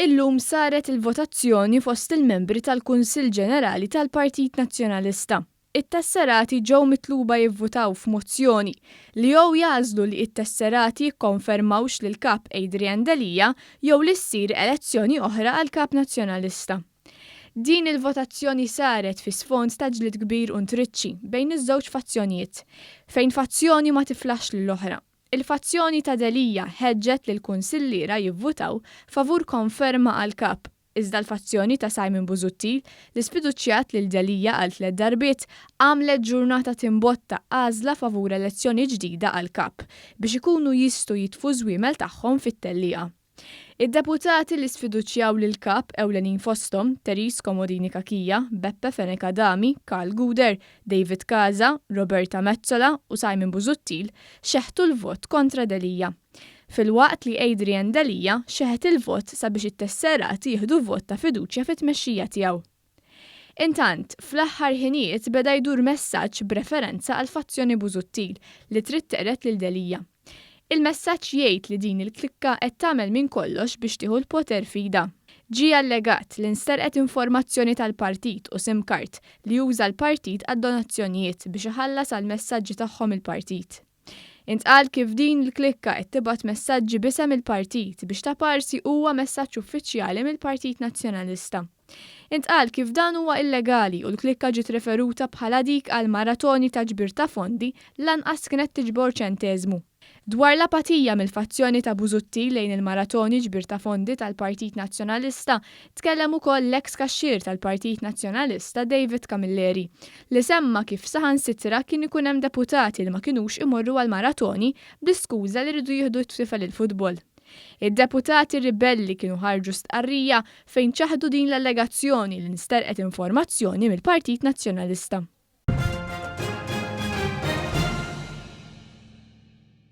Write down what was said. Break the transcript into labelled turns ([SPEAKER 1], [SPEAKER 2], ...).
[SPEAKER 1] Illum saret il-votazzjoni fost il-membri tal-Kunsill Ġenerali tal-Partit Nazzjonalista. It-tesserati ġew mitluba jivvutaw f'mozzjoni li jew jagħżlu li t-tesserati jikkonfermawx lill-Kap Adrian Delia jew li ssir elezzjoni oħra għal Kap Nazzjonalista. Din il-votazzjoni saret fi sfond ta' ġlied kbir u ntriċċi bejn iż-żewġ fazzjonijiet, fejn fazzjoni ma tiflaħx lill-oħra. Il-fazzjoni ta' Delia ħeġġet lill-kunsilliera jivvutaw favur konferma għall-Kap, iżda l-fazzjoni ta' Simon Busuttil, li sfiduċjat lil Delia għal tlett darbiet, għamlet ġurnata timbotta għażla favur elezzjoni ġdida għall-Kap, biex ikunu jistgħu jitfu ż-żwiemel tagħhom fit-tellieqa. Id-deputati li sfiduċjaw lill-Kap ewlenin fosthom, Therese Comodini Cachia, Beppe Fenech Adami, Karl Gouder, David Casa, Roberta Metsola u Simon Busuttil xeħtu l-vot kontra Delia. Filwaqt li Adrian Delia xeħet il-vot sabiex it-tesserati jieħdu vot ta' fiduċja fit-tmexxija tiegħu. Intant, fl-aħħar ħinijiet beda jdur messaġġ b'referenza għall-fazzjoni Busuttil li trid teqred lil Delia. Il-messaġġ jgħid li din il-klikka qed tagħmel minn kollox biex tieħu l-poter f'idha. Ġie allegat li nsterqet informazzjoni tal-partit u sim card li juża l-partit għad-donazzjonijiet biex iħallas għall-messaġġi tagħhom il-partit. Intqal kif din il-klikka qed tibgħat messaġġi b'isem il-partit biex taparsi huwa messaġġ uffiċjali mill-Partit Nazzjonalista. Intqal kif dan huwa illegali u l-klikka ġiet referuta bħala dik għal maratoni ta' ġbir ta' fondi lanqas kienet tiġbor ċenteżmu. Dwar l-apatija mill-fazzjoni ta' Busuttil lejn il-maratoni ġbir ta' fondi tal-Partit Nazzjonalista tkellem ukoll l-eks kaxxier tal-Partit Nazzjonalista David Camilleri li semma kif saħansitra kien ikun hemm deputati li ma kinux imorru għall-maratoni bl-iskuża li riedu jieħdu t-tifel il-futbol. Id-deputati ribelli kienu ħarġu stqarrija fejn ċaħdu din l-allegazzjoni li nsterqet informazzjoni mill-Partit Nazzjonalista.